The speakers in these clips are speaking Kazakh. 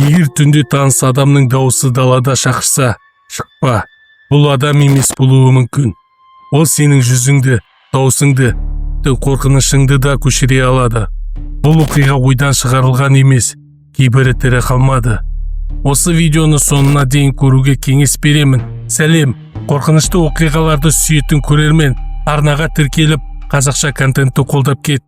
Егер түнде таныс адамның дауысы далада шақырса, шықпа. Бұл адам емес болуы мүмкін. Ол сенің жүзіңді, даусыңды, тіпті қорқынышыңды да көшіре алады. Бұл оқиға ойдан шығарылған емес, кейбірі тірі қалмады. Осы видеоны соңына дейін көруге кеңес беремін. Сәлем, қорқынышты оқиғаларды сүйетін көрермен, арнаға тіркеліп, қазақша контентті қолдап кет.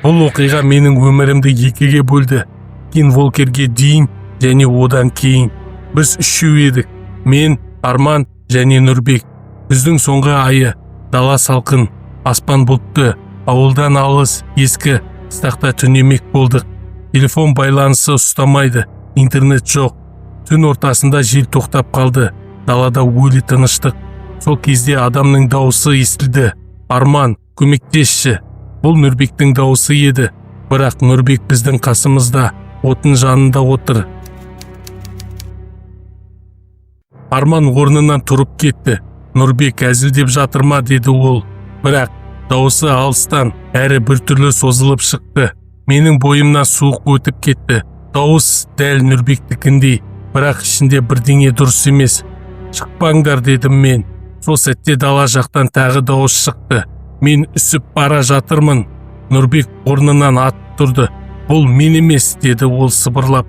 Бұл оқиға менің өмірімді екіге бөлді. Скинволкерге дейін және одан кейін. Біз үшеу едік. Мен, Арман және Нұрбек. Күздің соңғы айы, дала салқын, аспан бұлтты, ауылдан алыс, ескі қыстақта түнемек болдық. Телефон байланысы ұстамайды, интернет жоқ. Түн ортасында жел тоқтап қалды. Далада өлі тыныштық. Сол кезде адамның дауысы естілді. Арман, көмектесші. Бұл Нұрбектің дауысы еді. Бірақ Нұрбек біздің қасымызда, отын жанында отыр. Арман орнынан тұрып кетті. Нұрбек әзілдеп жатыр ма, деді ол. Бірақ дауысы алыстан әрі біртүрлі созылып шықты. Менің бойымнан суық өтіп кетті. Дауыс дәл Нұрбектікіндей, бірақ ішінде бірдеңе дұрыс емес. Шықпаңдар, дедім мен. Сол сәтте дала жақтан тағы дауыс шықты. Мен үсіп бара жатырмын. Нұрбек орнынан атып тұрды. Бұл мен емес, деді ол сыбырлап.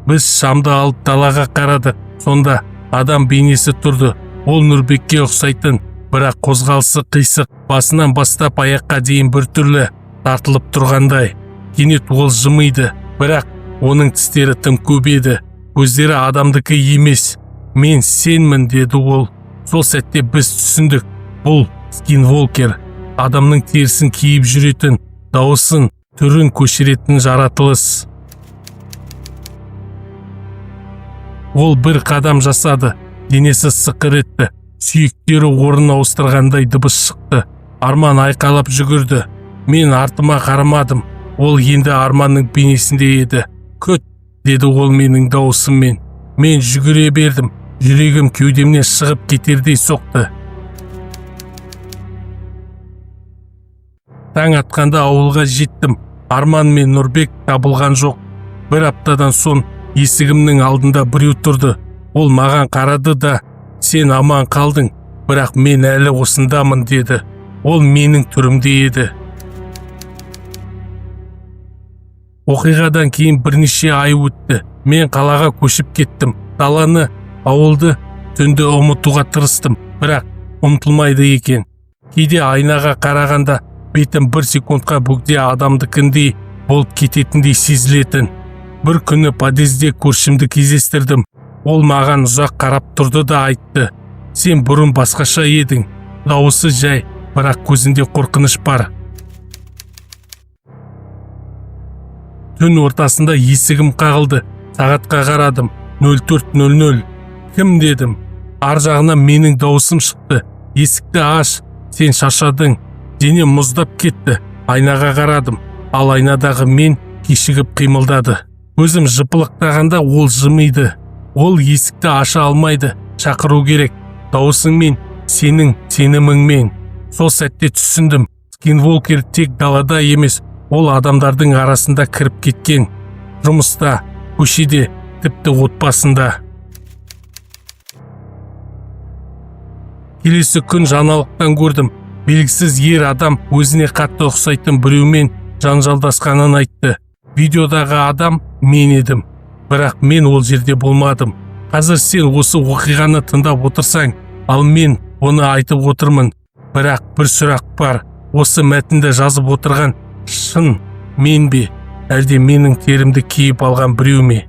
Біз шамды алып далаға қарадық. Сонда адам бейнесі тұрды. Ол Нұрбекке ұқсайтын, бірақ қозғалысы қисық, басынан бастап аяққа дейін біртүрлі тартылып тұрғандай. Кенет ол жымиды, бірақ оның тістері тым көп еді. Көздері адамдікі емес. Мен сенмін, деді ол. Сол сәтте біз түсіндік. Бұл скинволкер, адамның терісін киіп жүретін, дауысын, түрін көшіретін жаратылыс. Ол бір қадам жасады, денесі сықыр етті, сүйектері орын ауыстырғандай дыбыс шықты. Арман айқайлап жүгірді. Мен артыма қарамадым. Ол енді Арманның бейнесінде еді. Күт, деді ол менің дауысыммен. Мен жүгіре бердім. Жүрегім кеудемнен шығып кетердей соқты. Таң атқанда ауылға жеттім. Арман мен Нұрбек табылған жоқ. Бір аптадан соң есігімнің алдында біреу тұрды. Ол маған қарады да, сен аман қалдың, бірақ мен әлі осындамын, деді. Ол менің түрімде еді. Оқиғадан кейін бірнеше ай өтті. Мен қалаға көшіп кеттім. Даланы, ауылды, түнді ұмытуға тырыстым, бірақ ұмытылмайды екен. Кейде айнаға қарағанда бетім бір секундқа бөгде адамдікіндей болып кететіндей сезілетін. Бір күні подъезде көршімді кездестірдім. Ол маған ұзақ қарап тұрды да айтты: сен бұрын басқаша едің. Дауысы жай, бірақ көзінде қорқыныш бар. Түн ортасында есігім қағылды. Сағатқа қарадым. 04:00. Кім, дедім. Ар жағынан менің дауысым шықты. Есікті аш, сен шаршадың. Денем мұздап кетті. Айнаға қарадым. Ал айнадағы мен кешігіп қимылдады. Көзім жыпылықтағанда ол жымиды. Ол есікті аша алмайды, шақыру керек. Дауысыңмен, сенің сеніміңмен. Сол сәтте түсіндім. Скинволкер тек далада емес, ол адамдардың арасында кіріп кеткен. Жұмыста, көшеде, тіпті отбасында. Келесі күн жаңалықтан көрдім. Белгісіз ер адам өзіне қатты ұқсайтын біреумен жанжалдасқанын айтты. Видеодағы адам мен едім. Бірақ мен ол жерде болмадым. Қазір сен осы оқиғаны тыңдап отырсаң, ал мен оны айтып отырмын. Бірақ бір сұрақ бар. Осы мәтінді жазып отырған шын мен бе? Әлде менің терімді киіп алған біреу ме?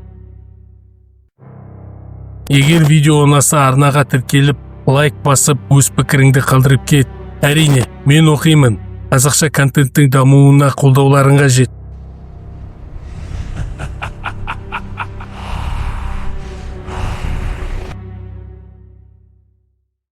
Егер видео ұнаса, арнаға тіркеліп, лайк басып, өз пікіріңді қалдырып кет. Әрине, мен оқимын. Қазақша контенттің дамуына қолдауларың қажет.